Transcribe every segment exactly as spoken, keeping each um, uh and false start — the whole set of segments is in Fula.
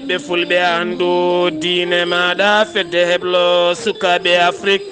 Ɓe fulɓe anndu diine maaɗa, fedde heblo sukaaɓe Afrik.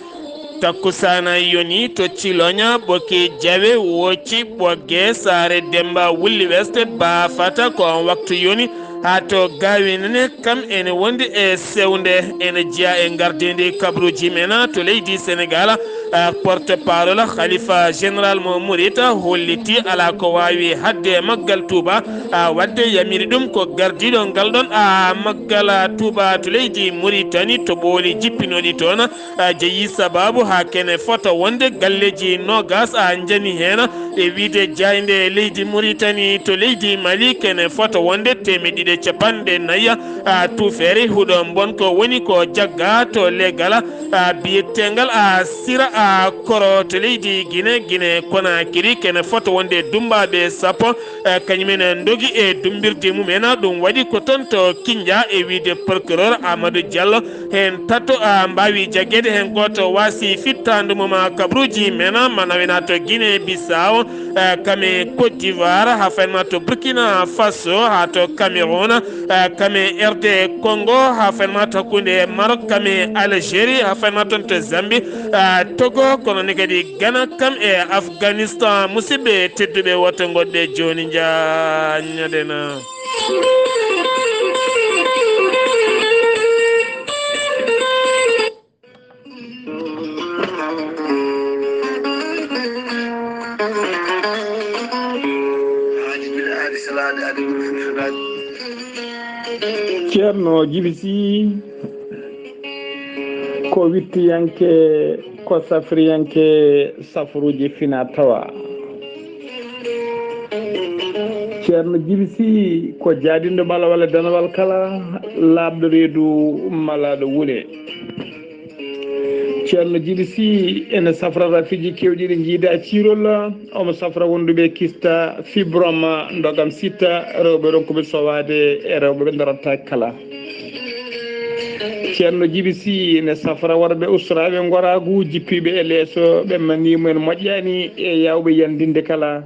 Takkusaana yoni to Ciloña, ɓoki jawe, woci, ɓogge, saare Demba wulli weste, baafata ko on waktu yoni. Haa to gaawinane kam ene wondi e sewnde, ene jeya e ngardiindi kabruuji men to leydi Senegaal. Ah, porte-parole Khalifa général mo Murit holliti alaa ko waawi haɗde e maggal Tuuba. Ah, waɗde yamiri ɗum ko gardiiɗo ngal ɗon, ah, maggal, ah, Tuuba to leydi Muritani to ɓooli jippinooɗi toon. Ah, jeyi sabaabu haa kene fota wonde galleeji noogas, ah, njani heen e wiyde jaaynde leydi Muritani to leydi Mali kene fota wonde teemeɗɗe ɗiɗi e capanɗe nayi, ah, tuufeere huɗo mbon ko woni ko jagga to leegal, ah, biyeteengal, ah, Sira, ah, Koro to leydi Gine, Gine Konakiri kene fota wonde dummbaaɓe sappo, eh, kañumen ndogi e dummbirde mumen. Ɗum waɗi ko toon to Kinja e wiyde procureur Amadou Diallo. Heen tato, ah, mbaawi jaggeede, heen gooto waasi fittaandu mum, ah, kabruuji men, ah, ma nawena to Guinée Bissau, ah, kame Côte d'Ivoire, haa faynma to Burkina Faso, haa to Cameroun, ah, kame R D Congo, haa faynma to hakkunde Maroc, kame Algérie, haa faynma toon to Zambie, ah, Togo, kono ne kadi Ghana, kam e Afghanistan. Musidɓe tedduɓe, woto ngoɗɗe jooni njaññoɗen. Ceerno Jibi Sih ko wittiyanke, ko safriyanke safruuji fina tawa. Ceerno Jibi Sih ko jaadinɗo ɓalawal e danawal kala, laaɓɗo reedu, malaaɗo wule. Ceerno Jibi Sih ene safra rafiiji keewɗi ɗi njiida ciirol, omo safra wonduɓe kista, fibrome, ndogam sitta, rewɓe ronkuɓe sowaade e rewɓe ɓe darataake kala. Ceerno Jibi Sih ene safra worɓe usraaɓe ngoraagu, jippiiɓe e leeso, ɓe manii mumen moƴƴaani e yaawɓe yandinde kala.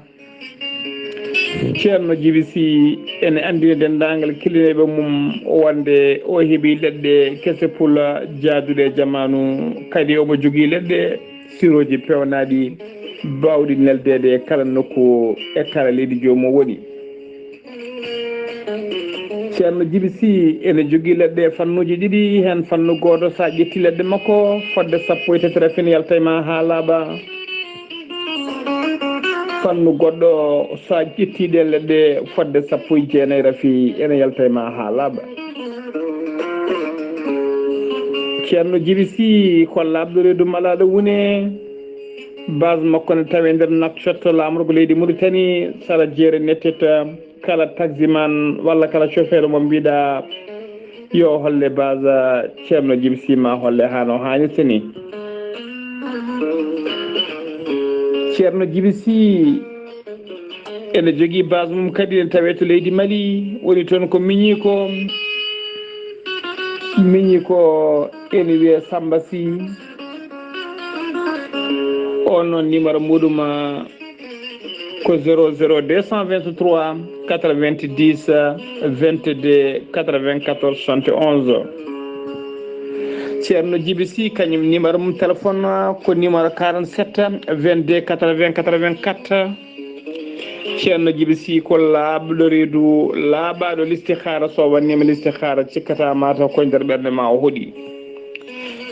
Ceerno Jibi Sih ene anndina denndaangal kilineeɓe mum wonde o heɓii leɗɗe kese pula jaaduɗe e jamaanu, kadi omo jogii leɗɗe sirooji peewnaaɗi baawɗi neldeede e kala nokku e kala leydi joomum woni. Ceerno Jibi Sih ene jogii leɗɗe e fannuuji ɗiɗi, heen fannu gooto, so a ƴettii leɗɗe makko, fodde sappo e tati rafi ene yalta e ma haa laaɓa. Fannu goɗɗo, so a ƴettii ɗee leɗɗe, fodde sappo e jeenayi rafi ene yalta e ma haa laaɓa. Ceerno Jibi Sih ko laaɓɗo reedu malaaɗo wune. Base makko ne tawee nder Nouakchott, laamorgo leydi Muritani, sara jeere Netteta. Kala taximan walla kala chauffeur mo mbiɗa yo holle base Ceerno Jibi Sih, ma holle haa no haanirta ni. Ceerno Jibi Sih ene jogii base mum kadi, ene tawee to leydi Mali, woni toon ko miñiiko. Miñiiko ene wiyee Samba Sih. On noon, numéro muɗum, ah, ko zéro zéro deux cent vingt-trois quatre-vingt-dix vingt-deux quatre-vingt-quatorze soixante et onze. Ceerno Jibi Sih, kañum numéro mum téléphone ko numéro quarante-sept vingt-deux quatre-vingts quatre-vingt-quatre. Ceerno Jibi Sih ko laaɓɗo reedu, laaɓaaɗo listihaara. So wannima listihaara, cikkata mataw ko nder ɓernde ma o hoɗi.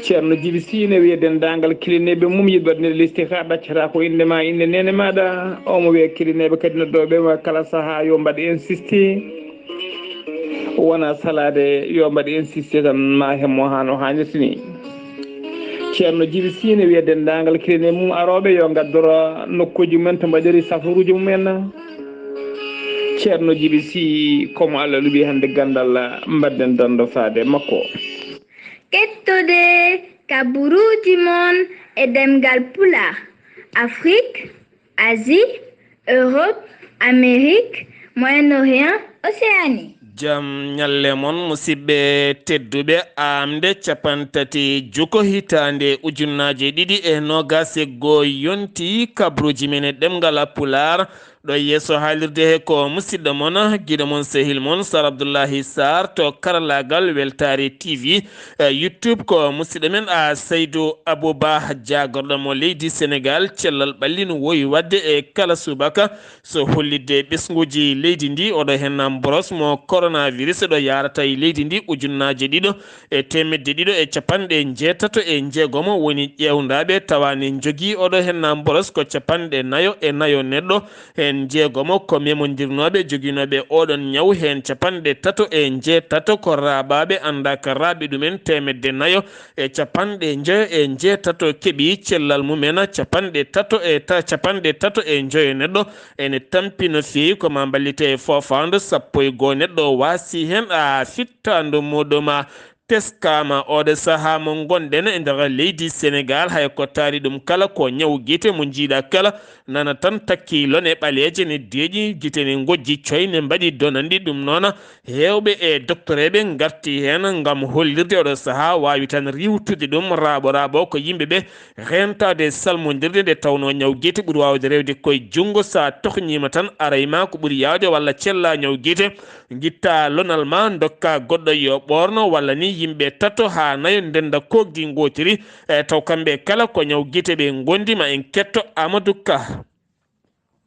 Ceerno Jibi Sih ne wiya denndaangal kilineeɓe mum yiɗɓe waɗnde listihaara, ɗaccata ko innde ma, innde neene maaɗa. Omo wiya kilineeɓe kadi noddooɓe mo kala sahaa yo mbaɗ insisté. Wona salaade, yo mbaɗ insisté tan, ma hemmo haa no haanirta ni. Ceerno Jibi Sih ne wiya denndaangal kilineeɓe mum arooɓe yo ngaddoro nokkuuji mumen to mbaɗiri safaruuji mumen. Ceerno Jibi Sih, ko mo Allah luɓi hannde ganndal, mbaɗden danndo faade makko. Kettode kaburuuji mon e ɗemngal Pulaar, Afrik, Asie, Europe, Amérique, Moyen-Orient, Océanie. Jam ñalle mon, musidɓe tedduɓe. Aamnde capantati juko hitaande ujunnaaje ɗiɗi e noogas e goo yonti, kabruuji men e ɗemngal Pulaar Ɗo yeeso haalirde he ko musidɗo mon, giɗo mon, sehil mon, Sar Abdullahi Sar to karallaagal Weltaare T V, eh, YouTube ko musidɗo men a Saydu Abuba, jaagorɗo mo leydi Senegal, cellal ɓalli no wowi waɗde e kala subaka. So hollitde ɓesnguuji leydi ndi, oɗo hen mboros mo coronavirus ɗo yaarata e leydi ndi ujunnaaje ɗiɗo e teemedde ɗiɗo e capanɗe njeetato e njeegomo woni ƴeewndaaɓe, tawa ne njogii oɗo hen mboros ko capanɗe nayo e nayo neɗɗo. Heen njeegomo ko memondirnooɓe joginooɓe oɗon ñaw, heen capanɗe tato e njeetato ko raaɓaaɓe, anndaa ka raaɓi ɗumen, teemedde nayo e capanɗe njeyo e njeetato keɓi cellal mumen, capanɗe tato e ta-, capanɗe tato e njoyo neɗɗo ene tampi no feewi, ko ma mballite e foofaandu, sappo e goo neɗɗo waasi heen, a, fittaandu muɗum teskaama. Oɗo sahaa mo ngonɗen e nder leydi Senegal, hay ko taari ɗum kala ko ñaw gite mo njiiɗa kala, nana tan takki lone ɓaleeje ne deeƴi, gite ne ngojji coy ne mbaɗi donanɗi. Ɗum noon, heewɓe e doktoreeɓe ngarti heen ngam hollirde oɗo sahaa waawi tan riiwtude ɗum raaɓo raaɓo ko yimɓe ɓe reentaade salmondirde nde tawnoo ñaw gite ɓuri waawde rewde koye junngo. So a tohñiima tan, aray ma ko ɓuri yaawde walla cella ñaw gite, ngitta lonal ma, ndokka goɗɗo yo ɓoorno, walla ni yimɓe tato haa nayo ndennda koogdi ngootiri, e taw kamɓe kala ko ñaw gite ɓe ngondi. Ma en ketto Amadou Ka.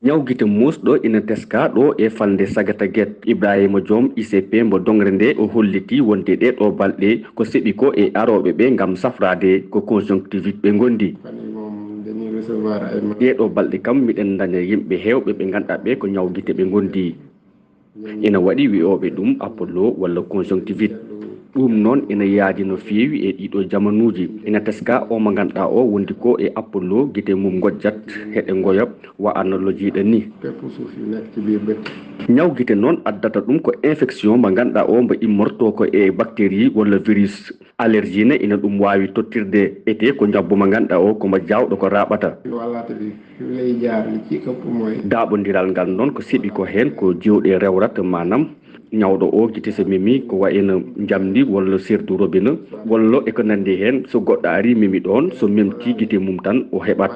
Ñaw gite muusɗo ina teskaa ɗo e falnde Sagata Guet. Ibrahima Diom, I C P mbo doŋre nde, o hollitii wonde ɗee ɗoo balɗe ko seɓi ko e arooɓe ɓe ngam safraade ko conjonctivite ɓe ngondi. Ɗee ɗoo balɗe kam, miɗen ndaña yimɓe heewɓe ɓe ngannduɗaa ɓe ko ñaw gite ɓe ngondi. Ina waɗi wi'ooɓe ɗum Apollo walla conjonctivite. Ɗum noon ina yaadi no feewi e ɗiɗo jamanuuji. Ina teskaa o mo ngannduɗaa o wondi ko e Apollo, gite mum ngojjat, heɗe ngoya, wa analogiiɗe ni. Ñaw gite noon addata ɗum ko infection mo ngannduɗaa o mbo immorto ko e bactérie walla virus. Allergie ne ina ɗum waawi tottirde, etee ko njabbu mo ngannduɗaa o ko mo jaawɗo ko raaɓata. Daaɓondiral ngal noon ko seɓi ko heen ko jewɗe rewrat, maanaam ñawɗo o gite so memi ko wayno njamndi walla serdu robina walla e ko nanndi heen, so goɗɗo ari memi ɗoon, so memti gite mum tan o heɓat.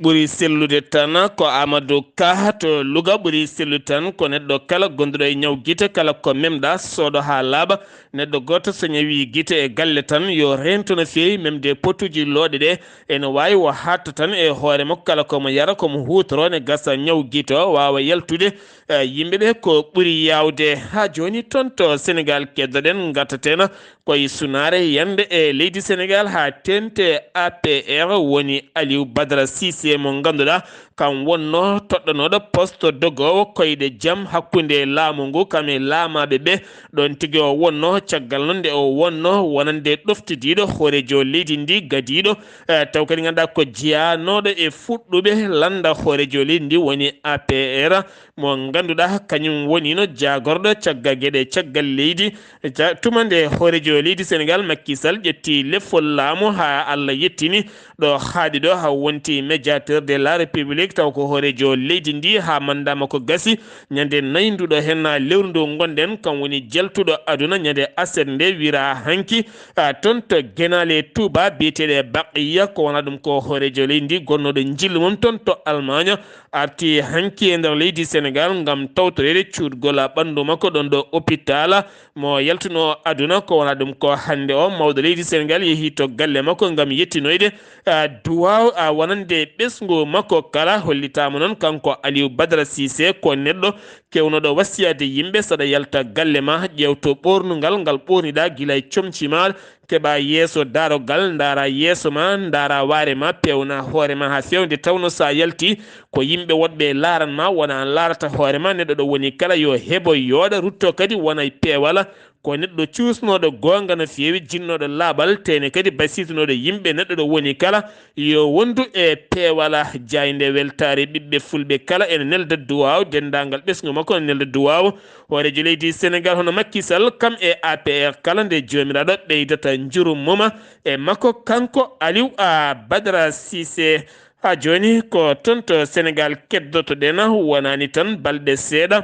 Ɓuri sellude tan ko Amadou Ka to Louga, ɓuri sellude tan ko neɗɗo kala gonduɗo e ñaw gite, kala ko memɗa soodo haa laaɓa. Neɗɗo gooto so ñawi gite e galle tan yo reento no feewi memde potuji looɗe ɗe. Ene waawi o haatta tan e hoore makko, kala ko mo yara, ko mo huutoro, ne gasa ñaw gite o waawa yaltude. Eh, yimɓe ɓe ko ɓuri yaawde. Haa jooni toon to Senegal keddoɗen, ngartaten koye sunaare yande e leydi Senegal haa teeŋti. A P R woni Aliou Badara Cissé mo ngannduɗaa kam wonno toɗɗanooɗo poste dogoowo koyɗe jam hakkunde laamu ngu kam e laamaaɓe ɓe. Ɗoon tigi o wonno, caggal noon nde o wonno wonande ɗoftidiiɗo hooreejo leydi ndi gadiiɗo, eh, taw kadi ngannduɗaa ko jeyanooɗo e fuɗɗuɓe lannda hooreejo leydi ndi woni A P R. Mo ngannduɗaa kañum woniino jaagorɗo caggal geɗe caggal leydi. Ca-, tuma nde hooreejo leydi Senegal Macky Sall ƴetti lefol laamu haa Allah yettini ɗo haaɗi ɗo, haa wonti médiateur de la République, taw ko hooreejo leydi ndi haa mannda makko gasi. Ñande nayi nduɗo heen lewru ndu ngonɗen, kam woni jaltuɗo aduna ñande aset nde, wira hanki, a, toon to Genaale Touba biyeteeɗe Baqiya, ko wona ɗum ko hooreejo leydi ndi gonnooɗo njillu mum toon to Almaaña. Arti hanki e nder leydi Senegal ngam tawtoreede cuutgol ɓanndu makko ɗoon ɗo hôpital mo yaltunoo aduna. Ko wona ɗum ko hannde o mawɗo leydi Senegal yehi to galle makko ngam yettinoyde, a, duwaaw, a, wonande ɓesngu makko kala. Hollitaama noon kanko Aliou Badara Cissé ko neɗɗo kewnooɗo wasiyaade yimɓe, saɗa yalta galle ma, ƴeewto ɓoornungal ngal ɓoorniɗaa gila e comci ma, keɓa yeeso daarogal, ndaara yeeso ma, ndaara waare ma, peewna hoore ma haa feewde, tawnoo so a yalti ko yimɓe woɗɓe laaran ma, wona an laarata hoore ma. Neɗɗo ɗo woni kala yo heɓo yooɗa, rutto kadi wona e peewal. Ko neɗɗo cuusnooɗo goonga no feewi, jinnooɗo laaɓal, tene kadi basitinooɗo yimɓe. Neɗɗo ɗo woni kala yo wondu e peewal. Jaaynde weltaare ɓiɓɓe fulɓe kala ene nelda duwaaw, denndaangal ɓesngu makko ene nelda duwaaw. Hooreejo leydi Senegal hono Macky Sall, kam e A P R kala, nde Joomiraaɗo ɓeydata njurum mum e makko, kanko Aliou, a, Badara Cissé. Haa jooni ko toon to Senegal keddotoɗen, wonaani tan balɗe seeɗa.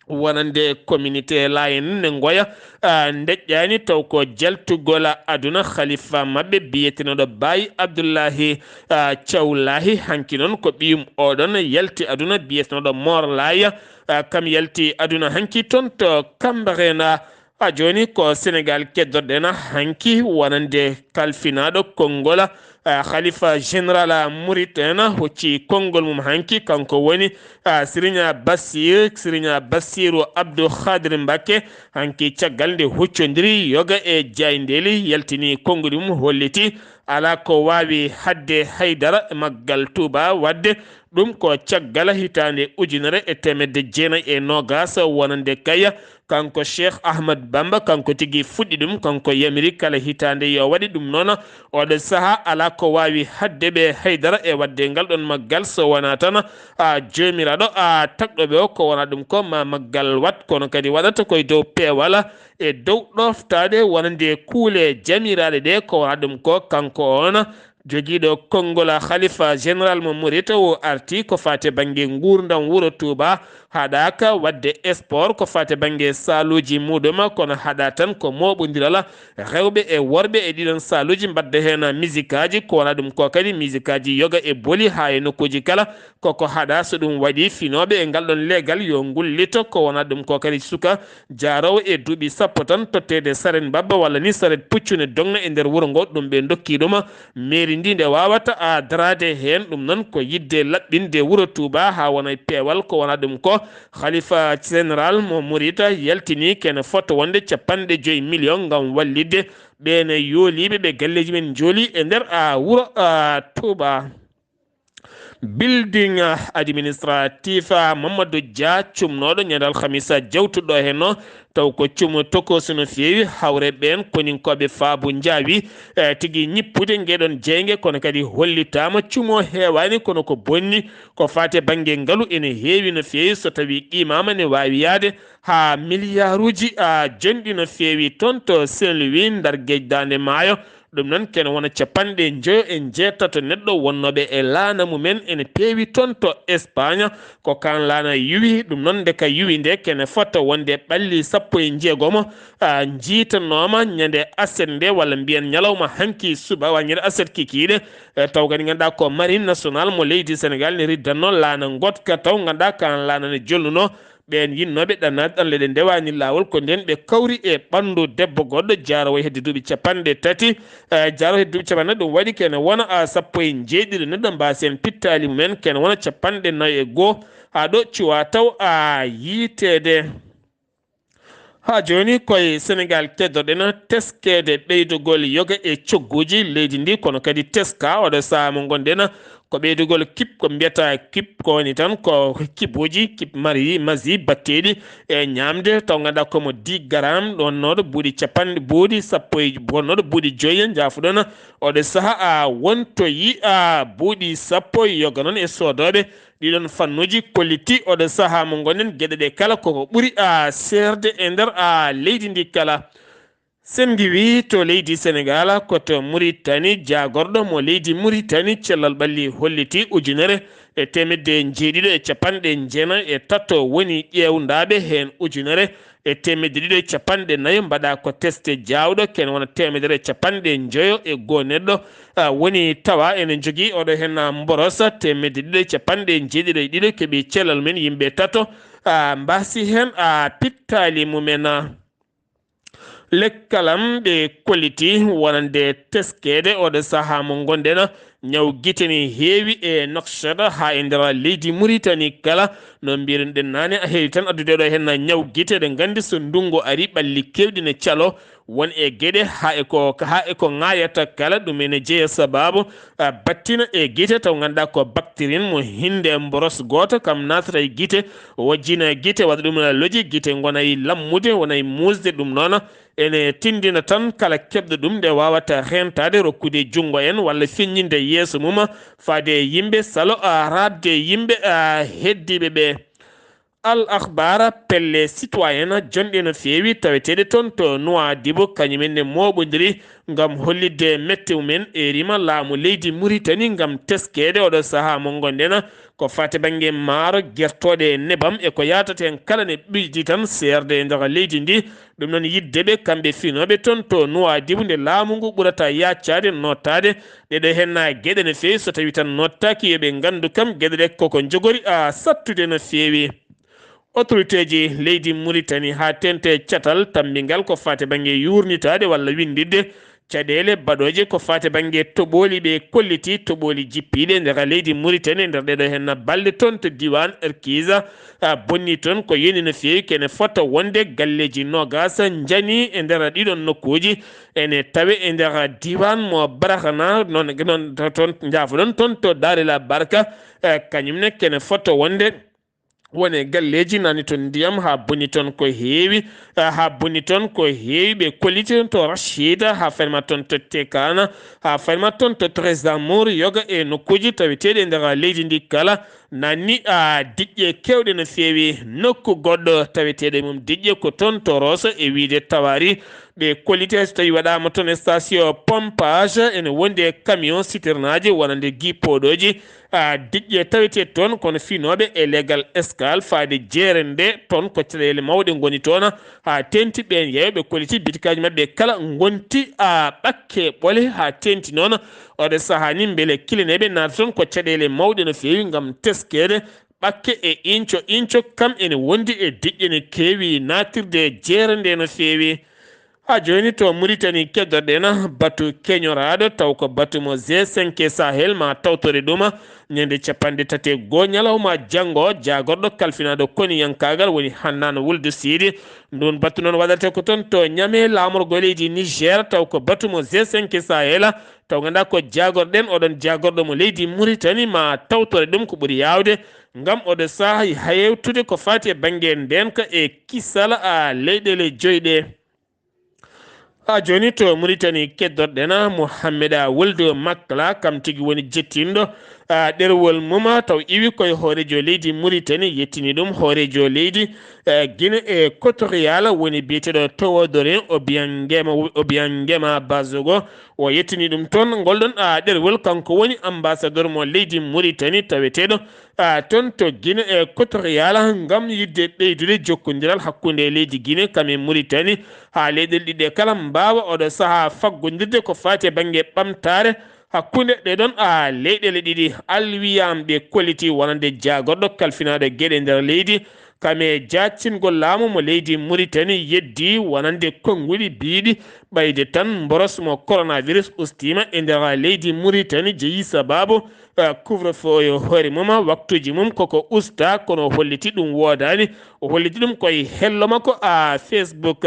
wonande communauté Laayeen ne ngoya, ah, ndeƴƴaani taw ko jaltugol aduna khalifa maɓɓe biyeteenoɗo Baay Abdullahi, ah, Thiaw Lahi. Hanki noon ko ɓiyum oɗon yalti aduna biyeteenoɗo Mor Laye, ah, kam yalti aduna hanki toon to Cambérène. Ha jooni ko Senegal keddorɗen hanki wonande kalfinaaɗo konngol, ah, Khalifa Général Murit en hocci konngol mum hanki, kanko woni, ah, Serigne Bassir, Serigne Bassirou Abdou Khadir Mbacké, hanki caggal nde huccondiri yoga e jaayndeeli, yaltini konngol mum, holliti alaa ko waawi haɗde haydara e maggal Touba, waɗde ɗum ko caggal hitaande ujunere e teemedde jeenayi e noogaas, wonande kay kanko Cheikh Ahmad Bamba, kanko tigi fuɗɗi ɗum, kanko yamiri kala hitaande yo waɗe ɗum noon. Oɗo sahaa alaa ko waawi haɗde ɓe haydara e waɗde ngal ɗon maggal so wonaa tan, a, Joomiraaɗo, a, tagɗo ɓe o, ko wonaa ɗum ko ma maggal waɗ, kono kadi waɗata koye dow peewal e dow ɗooftaade wonande kuule jamiraaɗe ɗe, ko wonaa ɗum ko kanko on jogiiɗo konngol Khalifa Général mo Murit o arti ko faati bannge nguurndam wuro Touba, haɗaaka waɗde sport ko faati bannge saaluuji muɗum, kono haɗa tan ko mooɓondiral rewɓe e worɓe e ɗiɗon saaluuji, mbaɗde heen misikaji, ko wonaa ɗum ko kadi misikaji yoga e boli haa e nokkuuji kala. Koko haɗa so ɗum waɗi finooɓe e ngal ɗon leegal yo ngullito, ko wonaa ɗum ko kadi suka jaaroowo e duuɓi sappo tan totteede saret mbabba walla ni saret puccu ne dogna e nder wuro ngo, ɗum ɓe ndokki ɗum mairie ndi nde waawata a daraade heen. Ɗum noon ko yiɗde laɓɓinde wuro Touba haa wona e peewal, ko wonaa ɗum ko Khalifa Général mo Murit yaltini kene fota wonde capanɗe joyi million ngam wallitde ɓeen yooliiɓe ɓe galleeji men njooli e nder a wuro a Touba. Building, ah, administratif, ah, Mamadou Dia, cumnooɗo ñande alhamisa jawtuɗo heen o, taw ko cumo tokooso no feewi, hawre ɓeen koninkooɓe faabu njaawi, eh, tigi ñippude ngeɗon jeynge, kono kadi hollitaama cumo heewaani, kono ko bonni ko faati e bannge ngalu ene heewi no feewi, so tawii qiimaama ne waawi yahde haa miliyaaruuji, ah, jonɗi no feewi toon to Saint-Louis, Ndar Geej Daande Maayo. Ɗum noon kene wona capanɗe njoyo e njeetato neɗɗo wonnooɓe e laana mumen ene peewi toon to Espagne. Ko kaan laana yuwi ɗum noon, nde ka yuwi nde kene fota wonde ɓalli sappo e njeegomo, a, njiitanooma ñande aset nde, walla mbiyen ñalawma hanki suba, wa ñande aset kikiiɗe, e, taw kadi ngannduɗaa ko marine nationale mo leydi Sénégal ne riddanno laana ngotka, taw ngannduɗaa kaan laana ne jolnuno ɓeen yinnooɓe ɗannaade ɗanle ɗe ndewaani laawol, ko ndeen ɓe kawri e ɓanndu debbo goɗɗo jaaroowo e hedde duuɓi capanɗe tati, eh, jaaroowo e hedde duuɓi capanɗe, ɗum waɗi kene wona, a, sappo e njeeɗiɗi neɗɗo mbaasi en pittaali mumen, kene wona capanɗe nayo e goo, haa ɗo cuwa taw, a, yiiteede. Haa jooni koye Senegal keddoɗen teskeede ɓeydugol yoga e cogguuji leydi ndi, kono kadi teska oɗo sahaa mo ngonɗen ko ɓeydugol kip, ko mbiyata kip, ko woni tan ko kibuuji, kip mari masi batteeɗi e ñaamde, taw ngannduɗaa ko mo dix garam, wonnooɗo buuɗi capanɗe, buuɗi sappo e, wonnooɗo buuɗi joyi, njaafuɗon, oɗo sahaa a wontoyi a buuɗi sappo, yoga noon e soodooɓe ɗiɗon fannuuji kolliti oɗo sahaa mo ngonɗen, geɗe ɗe kala koko ɓuri a seerde e nder a leydi ndi kala. Sen ngiwi to leydi Senegal, ko to Muritani, jaagorɗo mo leydi Muritani, cellal ɓalli holliti ujunere e teemedde njeeɗiɗo e capanɗe jeenayi e tato woni ƴeewndaaɓe, heen ujunere e teemedde ɗiɗo e capanɗe nayo mbaɗa ko teste jaawɗo, ken wona teemedere e capanɗe njoyo e goo neɗɗo, a, woni tawa ene jogii oɗo heen, a, mboros, teemedde ɗiɗo e capanɗe njeeɗiɗo e ɗiɗo keɓi cellal men yimɓe tato, a, mbaasi heen, a, pittaali mumen. Lekkalam ɓe kolliti wonande teskeede oɗo sahaa mo ngonɗen, ñaw gite ne heewi e Nouakchott haa e nder leydi Muritani kala. No mbiruɗen naane, a heewi tan addude ɗo heen ñaw gite, eɗen nganndi so ndunngu ari ɓalli keewɗi ne calo, won e geɗe haa e ko, haa e ko ŋaayata kala, ɗum ene jeya sabaabu a, battina e gite, taw ngannduɗaa ko bactérie mo hinde mboros gooto, kam naatata e gite, wajjina gite, waɗa ɗum loji, gite ngona e lammude, wona e muusde, ɗum noon ene tinndina tan kala keɓɗo ɗum nde waawata heentaade, rokkude junngo en walla feññinde yeeso mum, faade e yimɓe, salo, a, raɓde e yimɓe, a, heddiiɓe ɓe. Al Akhbar, pelle citoyen jonɗe no feewi taweteeɗe toon to Nouadhibou, kañum en ne mooɓondiri ngam hollitde mette mumen e rima laamu leydi Muritani ngam teskeede oɗo sahaa mo ngonɗen, Ko faati bannge maaro, gertooɗe e nebam e ko yaatata heen kala ne ɓeydi tan seerde e nder leydi ndi. Ɗum noon, yiɗde ɓe kamɓe finooɓe toon to Nuwaadibu, nde laamu ngu ɓurata yaaccaade, nootaade, ɗeɗo heen na geɗe no feewi, so tawii tan noottaaki, yo ɓe nganndu kam geɗe ɗe koko njogori a sattude no feewi. Autorité ji leydi Muritani haa teeŋti e catal tammbingal ko faati bannge yuurnitaade walla winnditde caɗeele baɗooje ko faati bannge toɓooli ɓe kolliti, toɓooli jippiiɗe e nder leydi Muritani, e nder ɗeɗo heen balɗe toon to diiwaan Erkiisa, a, bonni toon ko yani no feewi, kene fota wonde galleeji noogaas njani e nder ɗiɗon nokkuuji. Ene tawe e nder diiwaan mo Barahana, noon, noon to-, toon, njaafoɗon, toon to Daarila Barka, e, kañum ne kene fota wonde wone galleeji nani toon ndiyam, haa bonni toon ko heewi, eh, haa bonni toon ko heewi. Ɓe kolliti toon to Rachida, haa fayma toon to Tekana, haa fayma toon to Treizamour, yoga e nokkuuji taweteeɗi e nder leydi ndi kala. Nanni, a, diƴƴe keewɗe no feewi. Nokku goɗɗo taweteeɗo e mum diƴƴe ko toon to Rosso e wiyde Tawari. Ɓe kolliti hay so tawii waɗaama toon station pompage, ene wondi e camion citernaaji wonande gippooɗooji, a, diƴƴe tawetee toon, kono finooɓe e legal Escale faade jeere nde toon ko caɗeele mawɗe ngoni toon. Haa teeŋti ɓeen yeyooɓe kolliti bitikaaji maɓɓe kala ngonti a ɓakke ɓole. Haa teeŋti noon oɗo sahaa ni mbele kilineeɓe naata toon ko caɗeele mawɗe no feewi ngam teskeede ɓakke e inco inco, kam ene wondi e diƴƴe ne keewi naatirde e jeere nde no feewi. Haa jooni to Muritani keddorɗen batu keñoraaɗo, taw ko batu mo G cinq Sahel ma tawtore ɗum ñande capanɗe tati e goo ñalawma janngo, jaagorɗo kalfinaaɗo koniyankaagal woni Hannaan Wuldu Siidi. Ndun batu noon waɗate ko toon to Ñame, laamorgo leydi Niger, taw ko batu mo G cinq Sahel, taw ngannduɗaa ko jaagorɗen oɗon jaagorɗo mo leydi Muritani ma tawtore ɗum ko ɓuri yaawde, ngam oɗo sahaa hayewtude ko faati e bannge ndeenka e kisal a leyɗeele joy ɗe. Haa jooni to Muritani keddorɗen Muhammeda Wuldu Makla, kam tigi woni jettinɗo, a, ɗerwol mum, taw iwi koye hooreejo leydi Muritani, yettini ɗum hooreejo leydi, e, Guinée Équatoriale woni biyeteeɗo Théodore Obiangema, Obiangema Bazogo. O yettini ɗum toon ngol ɗon, a, ɗerwol, kanko woni ambassadeur mo leydi Muritani taweteeɗo, a, toon to Guinée Équatoriale ngam yiɗde ɓeydude jokkondiral hakkunde leydi Guinée kam e Muritani, haa leyɗeele ɗiɗi kala mbaawa oɗo sahaa faggondirde ko faati e bannge ɓamtaare hakkunde ɗee ɗon, a, leyɗeele ɗiɗi. Alwiyam ɓe kolliti wonande jaagorɗo kalfinaaɗo geɗe nder leydi, kam e jaacingol laamu mo leydi Muritani yeddi wonande konnguɗi biyɗi ɓayde tan mboros mo coronavirus ustiima e nder leydi Muritani, jeyi sabaabu, eh, couvre-feu o e hoore mum, waktuuji mum koko usta, kono o holliti ɗum woodaani. O holliti ɗum koye hello makko a Facebook.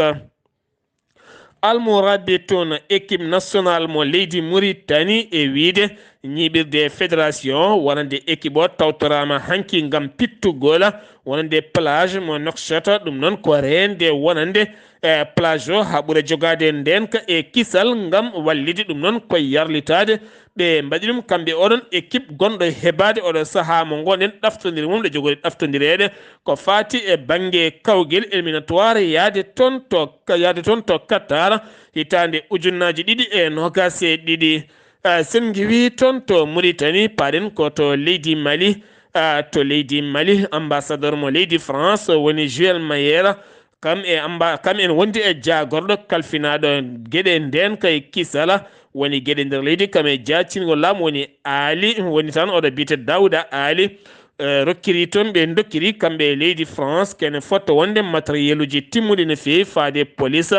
Almurabitun, équipe nationale mo leydi Muritani, e wiyde ñiiɓirde fédération wonande équipe o tawtoraama hanki ngam pittugol wonande plage mo Nouakchott. Ɗum noon ko reende wonande, e, plage o haa ɓura jogaade ndeenka e kisal ngam wallide. Ɗum noon ko yarlitaade ɓe mbaɗi ɗum kamɓe oɗon équipe gonɗo hebaade oɗo sahaa mo ngonɗen ɗaftondire mum ɗo jogori ɗaftondireede ko faati e bannge kawgel éliminatoire yaade toon to, yaade toon to Qatar hitaande ujunnaaji ɗiɗi e noogaas e ɗiɗi. Eh, sen ngiwi toon to Muritani, paɗen ko to leydi Mali. Eh, to leydi Mali, ambassadeur mo leydi France woni Joël Mayera, kam e amba-, kam en wondi e jaagorɗo kalfinaaɗo geɗe ndeenka e kisala woni geɗe nder leydi, kam e jaacingol laamu woni Ali, woni tan oɗo biyete Dawda Ali. Eh, rokkiri toon, ɓe dokkiri kamɓe e leydi France kene fota wonde matériel uji timmuɗi no feewi faade police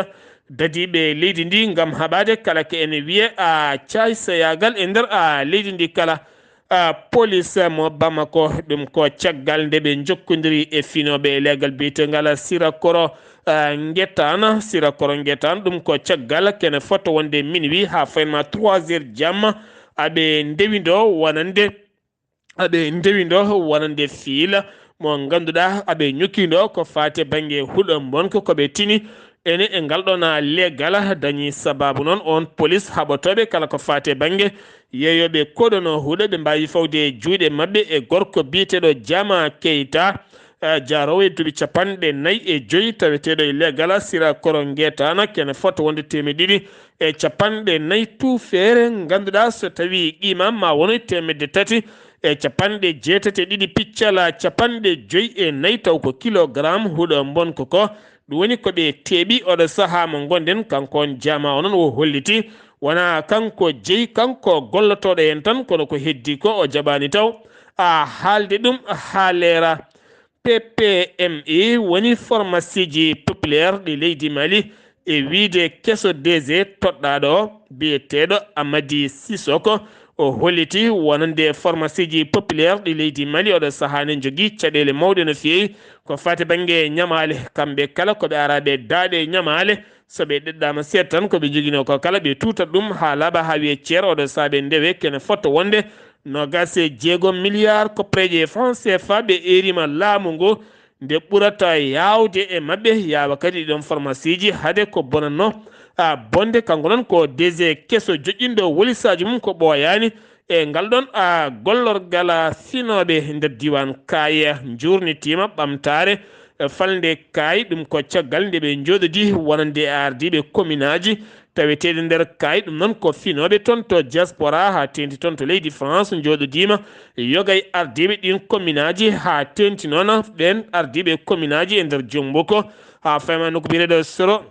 dadiiɓe leydi ndi ngam haɓaade kala ko ene wiye a caay seyagal e nder a leydi ndi kala. A, police mo Bamako, ɗum ko caggal nde ɓe njokkondiri e finooɓe e leegal biyetengal Sirakoro, a, Ngetana. Sirakoro Ngetana, ɗum ko caggal kene fota wonde minuit haa faynma trois heures jamma, aɓe ndewindo wonande, aɓe ndewindo wonande fiila mo ngannduɗaa aɓe ñukkindo ko faati bannge huɗo mbonko ko ɓe tini ene e ngal ɗon leegal. Dañi sababu noon on police haɓotooɓe kala ko faati bannge yeeyooɓe koɗono huɗo ɓe mbaawi fawde e juuɗe maɓɓe e gorko biyeteeɗo Jama Keita, eh, jaaroowo e duuɓi capanɗe nayi e joyi, taweteeɗo e leegal Sira Koro Ngetana, kene fota wonde teemedde ɗiɗi e capanɗe nayi tuufeere, ngannduɗaa so tawii qima ma wono teemedde tati e capanɗe jeetati e ɗiɗi piccala capanɗe joyi e nayi, taw ko kilogaram huɗo mbonko ko. Ɗum woni ko ɓe teeɓi oɗo sahaa mo ngonɗen. Kanko on jaama o noon o holliti wonaa kanko jeyi, kanko gollotooɗo heen tan, kono ko heddii ko o jaɓaani taw a haalde ɗum haa leera. P P M E woni pharmaciiji populaire ɗi leydi Mali, e wiyde keso D G toɗɗaaɗo o, biyeteeɗo Amadi Sissoko, o holliti wonande pharmaciiji populaire ɗi leydi Mali oɗo sahaa ne njogii caɗeele mawɗe no feewi ko fati bannge ñamaale. Kamɓe kala ko ɓe araaɓe daaɗe ñamaale, so ɓe ɗeɗɗaama seeɗa tan ko ɓe njoginoo ko kala ɓe tuutat ɗum haa laaɓa haa wiye ceer oɗo sahaa ɓe ndewe kene fotto wonde noogaas e jeego milliard koppareeje franc C F A ɓe eeriima laamu ngu. Nde ɓurata yaawde e maɓɓe yaawa kadi ɗiɗon farmasiiji hade ko bonatnoo a bonde. Kanko noon ko D G keso joƴƴinɗo wolisaaji mum ko ɓooyaani e ngal ɗoon a gollorgal a finooɓe nder diiwaan Kaaya. Njuurnitiima ɓamtaare e falnde Kaay, ɗum ko caggal nde ɓe njooɗodii wonande e ardiiɓe kominaaji taweteeɗi nder Kaay. Ɗum noon ko finooɓe toon to diaspora haa teeŋti toon to leydi France njooɗodiima yoga e ardiiɓe ɗiin kominaaji haa teeŋti noon ɓeen ardiiɓe kominaaji e nder Jombo ko haa fayma nokku biyeteeɗo Soro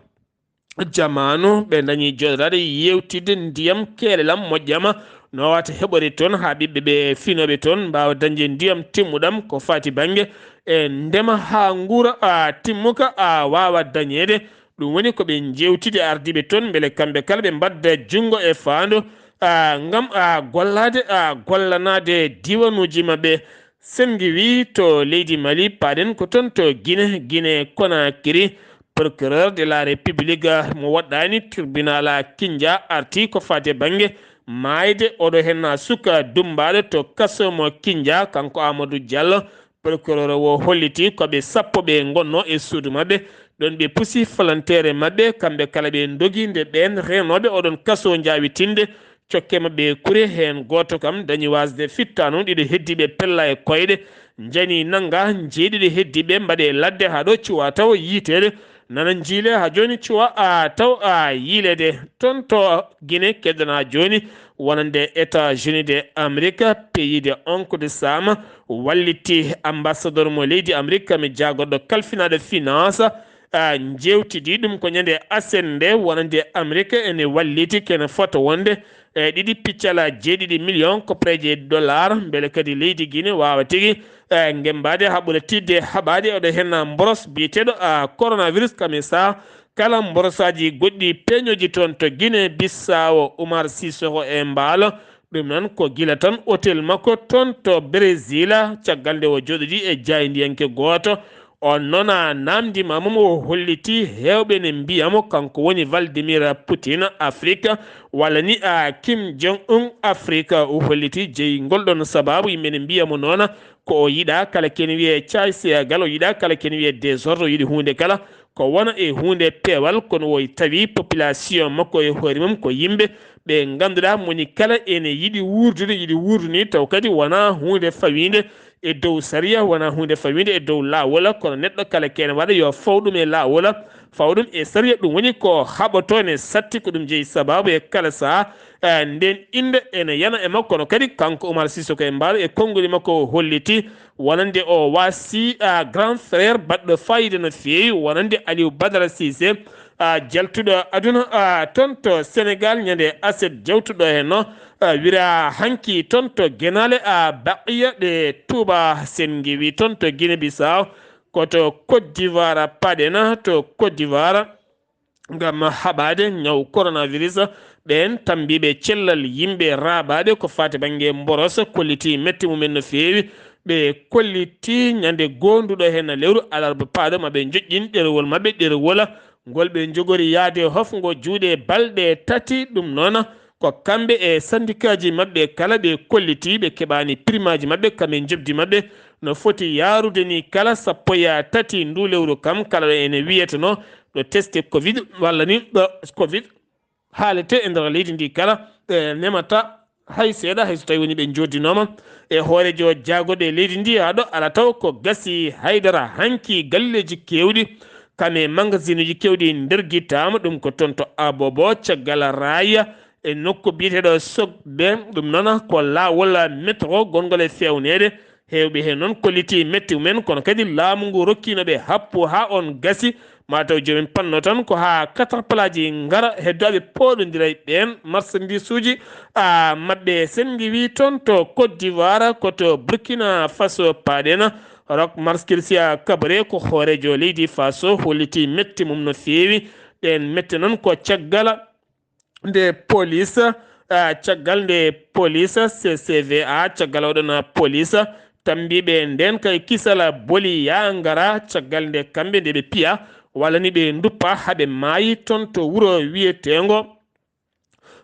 Jamaanu. Ɓe ndañi jooɗoraade yeewtidde ndiyam keelelam moƴƴama no wata heɓori toon haa ɓiɓɓe ɓe finooɓe toon mbaawa dañde ndiyam timmuɗam ko fati bannge e ndema haa nguura a timmuka a waawa dañeede. Ɗum woni ko ɓe njeewtidi ardiiɓe toon mbele kamɓe kala ɓe mbadda junngo e faandu a ngam a gollaade a gollanaade diiwanuuji maɓɓe. Senngi wii to leydi Mali paaɗen ko toon to Gine, Gine Konakiri. Procureur de la République mo woɗɗaani tribunal a Kinja arti ko fati bannge maayde oɗo heen a suka dummbaaɗo to kaso mo Kinja, kanko Amadou Diallo. Procureur o holliti ko ɓe sappo ɓe ngonnoo e suudu maɓɓe. Ɗoon ɓe pusi falanteere maɓɓe, kamɓe kala ɓe ndogi nde ɓeen reenooɓe oɗon kaso njaawitinde cokke maɓɓe e kure. Heen gooto kam dañi waasde fittaanoo, ɗiɗo heddiiɓe pella e koyɗe, njani nannga, jeeɗiɗo heddiiɓe mbaɗe ladde haa ɗo cuwa taw yiiteede. Nana njiilee haa jooni cuwa a taw a yiileede. Toon to Gine keddana jooni wonande États-Unis de Amérique, pays de oncle de Sam, walliti ambassadeur mo leydi Amérique mi jaagorɗo kalfinaaɗo finance a njeewtidi ɗum ko ñande aset nde wonande Amérique ene walliti kene fota wonde e ɗiɗi piccala jeeɗiɗi million ko preje dollar mbele kadi leydi Gine waawa tigi e ngembaade haa ɓura tiiɗde haɓaade oɗo heen mboros biyeteeɗo a coronavirus kam e saha kala mborosaaji goɗɗi peeñooji toon to Gine Bissaawo. Umar Sisoko e Mbaalo, ɗum noon ko gila tan otel makko toon to Brésil, caggal nde o jooɗodii e jaayndiyanke gooto. On noon a naamndiima mo, o holliti heewɓe ne mbiya mo kanko woni Vladimir Poutine Afrique, walla ni a Kim Jong Un Afrique. O holliti jeyi ngol ɗoon sabaabu yimɓe ne mbiya mo noon ko o yiɗaa kala ken wiyee caay seyagal, o yiɗaa kala ken wiyee désordre, o yiɗi huunde kala ko wona e huunde peewal, kono o tawi population makko e hoore mum ko yimɓe ɓe ngannduɗaa moni kala ene yiɗi wuurdude, yiɗi wuurdu ni taw kadi wonaa huunde fawiinde e dow sariya, wonaa huunde fawiinde e dow laawol, kono neɗɗo kala kene waɗa yo faw ɗum e laawol, faw ɗum e sariya. Ɗum woni ko haɓotoo ne satti, ko ɗum jeyi sabaabu e kala saha. Eh, nden innde ene yana e makko, kono kadi kanko Umar Sisoko e Mbaalo e konnguli makko o holliti wonande o waasi, ah, grand frère baɗɗo fayida no feewi wonande Aliou Badara Cissé, ah, jaltuɗo aduna, ah, toon to Sénégal ñande aset jawtuɗo henno, ah, wira hanki toon to Genaale, ah, Baqiya ɗe Touba Sen Ngewi toon to Guinée Bissau, ko to Côte d'Ivoire paɗena to Côte d'Ivoire. Ngam haɓaade ñaw coronavirus, ɓeen tammbiiɓe cellal yimɓe raaɓaaɓe ko faati bannge mboros kolliti mette mumen no feewi. Ɓe kolliti ñande goonduɗo heen lewru alarba paaɗo maɓe njoƴƴin ɗerewol maɓɓe, ɗerewol ngol ɓe njogori yahde hofngo juuɗe balɗe tati. Ɗum noon ko kamɓe e sandikaaji maɓɓe kala ɓe kolliti ɓe keɓaani primaaji maɓɓe kam e njoɓdi maɓɓe no foti yaarude ni kala sappo e tati ndu lewru kam kala ɗo ene wiyeteno ɗo teste covid walla ni ɗo covid haalete e nder leydi ndi kala, ɓe memata hay seeɗa hay so tawi woni ɓe joddinooma e hoorejo jaagoɗo e leydi ndi haa ɗo ala taw ko gasi haydara hanki galleji kewɗi kam e magasinuji kewɗi ndergitaama. Ɗum ko toon to Abobo caggal raaya e nokku biyeteeɗo Sokbe. Ɗum noon ko laawol metro gonngol e feewneede. Heewɓe heen noon kollitii metti mumen, kono kadi laamu ngu rokkiino ɓe happu haa on gasi. Maa taw joomum panno tan ko haa katarpalaaji ngara, heddooɓe pooɗondira e ɓeen marsandiisuuji, a, maɓɓe. Sen ngiwii toon to Côte d'Ivoire, ko to Burkina Faso paaɗen. Rock Marskilsia Kaboré ko hooreejo leydi Faso hollitii mette mum no feewi. Ɗeen mette noon ko caggal nde police, a, caggal nde police C C V A, caggal oɗon police tambiiɓe ndeen kay kisala boli yaa ngara, caggal nde kamɓe nde ɓe piya walla ni ɓe nduppa haa ɓe maayi toon to wuro wiyeteengo,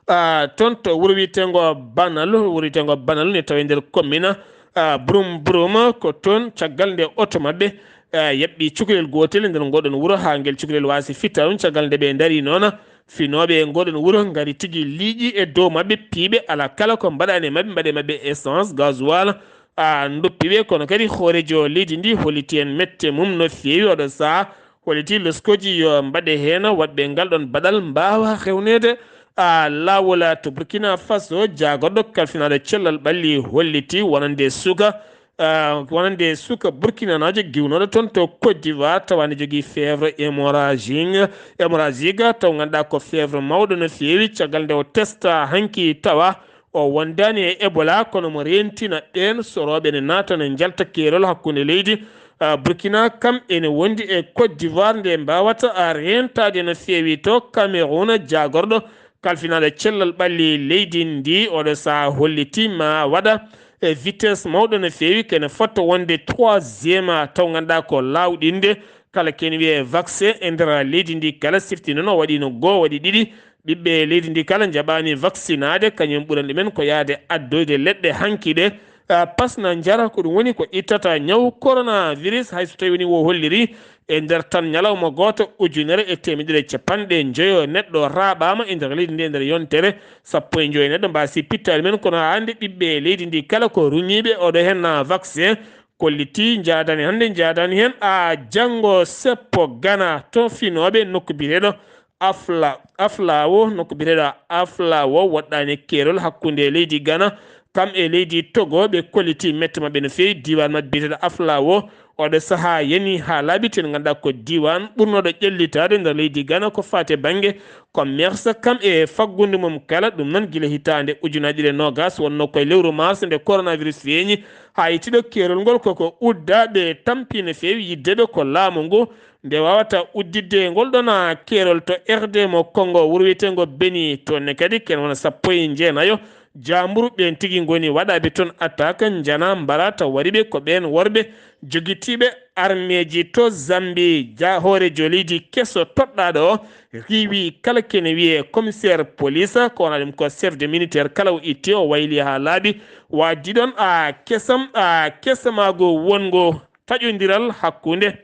a, toon to wuro wiyeteengo Banal, wuro wiyeteengo Banal ne tawi nder commune, a, Brum Brum, ko toon caggal nde oto maɓɓe, a, yaɓɓi cukalel gootel e nder ngoɗon wuro haa ngel cukalel waasi fitta ɗum, caggal nde ɓe ndarii noon finooɓe e ngoɗon wuro ngari tigi liiƴi e dow maɓɓe, piiɓe alaa kala ko mbaɗaani e maɓɓe, mbaɗe maɓɓe essence, gasoil, a, ndoppi ɓe. Kono kadi hooreejo leydi ndi holliti en mette mum no feewi oɗo sahaa, holliti loskooji yo mbaɗe heen, waɗɓe ngal ɗoon baɗal mbaawa hewneede, a, laawol to Burkina Faso. Jaagorɗo kalfinaaɗo cellal ɓalli holliti wonande suka, a, wonande suka burkinanaajo giwnooɗo toon to Côte d'Ivoire, tawa ne jogii fièvre hémorragique, hémorragique, taw ngannduɗaa ko fièvre mawɗo no feewi. Caggal nde o testa hanki, tawa o wondaani e Ebola, kono mo reentina ɓeen sorooɓe ne naata ne njalta keerol hakkunde leydi, a, Burkina kam ene wondi e Côte d'Ivoire nde mbaawata, a, reentaade no feewi to Cameroun. Jaagorɗo kalfinaaɗo cellal ɓalli leydi ndi oɗo sahaa holliti ma waɗa e vitesse mawɗo no feewi, kene fota wonde troisième, taw ngannduɗaa ko laawɗinde kala kene wiyee vaccin e nder leydi ndi kala. Sifti noon o waɗi no goo, waɗi ɗiɗi. Ɓiɓɓe leydi ndi kala njaɓaani vaccinaade, kañum ɓurani ɗumen ko yahde addoyde leɗɗe hanki ɗe, a, pasna njara. Ko ɗum woni ko ittata ñaw coronavirus, hay so tawi woni wo holliri e nder tan ñalawma gooto ujunere e teemedere e capanɗe njoyo neɗɗo raaɓaama e nder leydi ndi e nder yontere, sappo e njoyo neɗɗo mbaasi pittaali men. Kono haa hannde ɓiɓɓe leydi ndi kala ko ruñiiɓe oɗo heen vaccin, kolliti njaadani hannde, njaadani heen, a, janngo seppo Gana to finooɓe nokku biyeteeɗo Afla-, Aflawo, nokku biyeteeɗo Aflawo woɗɗaani keerol hakkunde leydi Gana kam e leydi Togo. Ɓe kolliti mette maɓɓe no feewi diiwaan maɓɓe biyeteeɗo Aflawo. Oɗo sahaa yani haa laaɓi, ten ngannduɗaa ko diiwaan ɓurnooɗo ƴellitaade nder leydi Gana ko faati e bannge commerce kam e faggudu mum kala. Ɗum noon gila hitaande ujunaaji ɗiɗi e noogas wonnoo koye lewru mars nde coronavirus feeñi haa yettiiɗo keerol ngol koko udda. Ɓe tampi no feewi yiddeɓe ko laamu ngu nde waawata udditde ngol ɗoon keerol to R D mo Congo, wuro wiyeteengo Beni. Toon ne kadi ken wona sappo e njeenayo jaamburu ɓeen tigi ngoni waɗaaɓe toon attaque, njana mbara taw wari ɓe ko ɓeen worɓe jogitiiɓe armeeji to Zambie. Ja-, hooreejo leydi keso toɗɗaaɗo o riiwi kala kene wiyee commissaire police, ko wona ɗum ko chef de militaire kala o itti o wayli haa laaɓi. Waajdi ɗoon a kesam, a kesamaago wonngo taƴondiral hakkunde,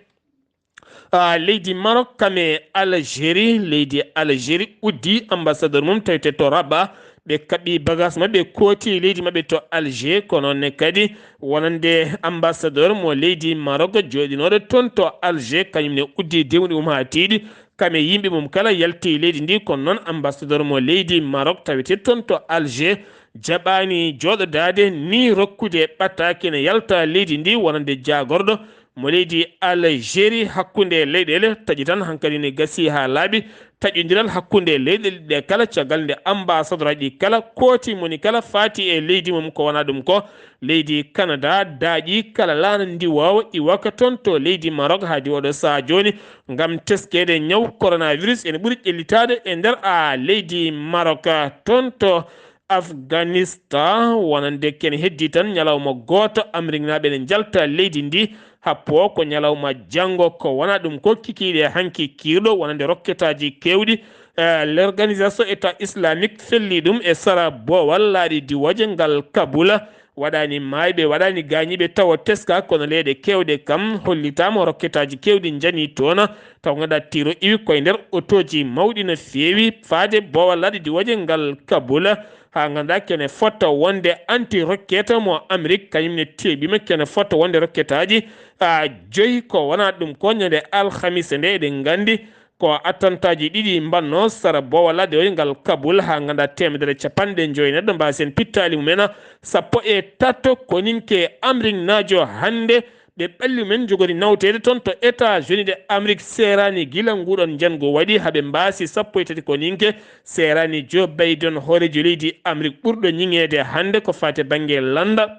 a, leydi Maroc kam e Algérie. Leydi Algérie uddi ambassadeur mum tawete to Rabat. Ɓe kaɓɓi bagage maɓɓe, kooti leydi maɓɓe to Alger. Kono ne kadi wonande ambassadeur mo leydi Maroc jooɗinooɗo toon to Alger, kañum ne uddi dewɗi mum haa tiiɗi. Kam e yimɓe mum kala yalti leydi ndi. Kono noon ambassadeur mo leydi Maroc tawete toon to Alger jaɓaani jooɗodaade ni rokkude ɓattaake ne yalta leydi ndi wonande jaagorɗo mo leydi Algérie hakkunde leyɗeele. Taƴi tan hankadi ne gasi haa laaɓi taƴondiral hakkunde leyɗeele ɗe kala, caggal nde ambassadeur aji ɗi kala kooti moni kala faati e leydi mum. Ko wona ɗum ko leydi Canada daaƴi kala laana ndiwoowo iwaka toon to leydi Maroc haa diwa ɗo sahaa jooni ngam teskeede ñaw coronavirus ene ɓuri ƴellitaade e nder a leydi Maroc. Toon to Afghanistan, wonande ken heddi tan ñalawma gooto, Ameriknaaɓe ne njalta leydi ndi. Happo ko ñalawma janngo, ko wona ɗum ko kikiiɗe hanki kiirɗo, wonande rokketaaji keewɗi. Eh, l'organisation État islamique felli ɗum e sara boowal laaɗi diwooje ngal Kabul. Waɗaani maayɓe, waɗaani gaañiiɓe tawa teska, kono leeɗe keewɗe kam hollitaama rokketaaji keewɗi njani toon. Taw ngannduɗaa tiro iwi koye nder otooji mawɗi no feewi faade boowal laaɗi diwooje ngal Kabul. Haa ngannduɗaa kene fota wonde anti rokketa mo Amerik, kañum ne teeɓiima kene fota wonde rokketaaji, a, joyi ko wona ɗum ko ñande alhamis nde eɗen nganndi Ko attantaaji ɗiɗi mbanno sara boowa ladewol ngal Kabul, haa ngannda teemedere capanɗe joyi neɗɗo mbaasi en pittaali mumen. Sappo e tato koninke Amriknaajo hannde ɓe ɓalli mumen jogori nawteede toon to États-Unis de Amérique seeraani gila nguɗon njanngu waɗi haa ɓe mbaasi sappo e tati koninke seeraani Joe Biden hooreejo leydi Amérique ɓurɗo ñiŋeede hannde ko faati bannge lannda.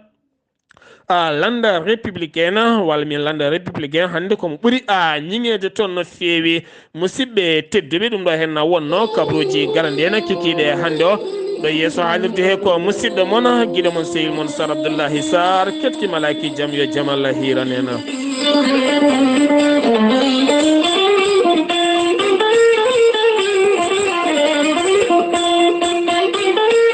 A lannda républicaine walla min lannda républicain hannde komo ɓuri a ñiŋeede toon no feewi. Musidɓe tedduɓe, ɗum ɗo heen na wonno kabaruuji galanɗe na kikiiɗe hannde o. Ɗo yeeso haalirde he ko musidɗo mon giɗo mon sehil mon Sar Abdoullahi Sar, keɗki malaaki jam yo jam Allah hiiran en.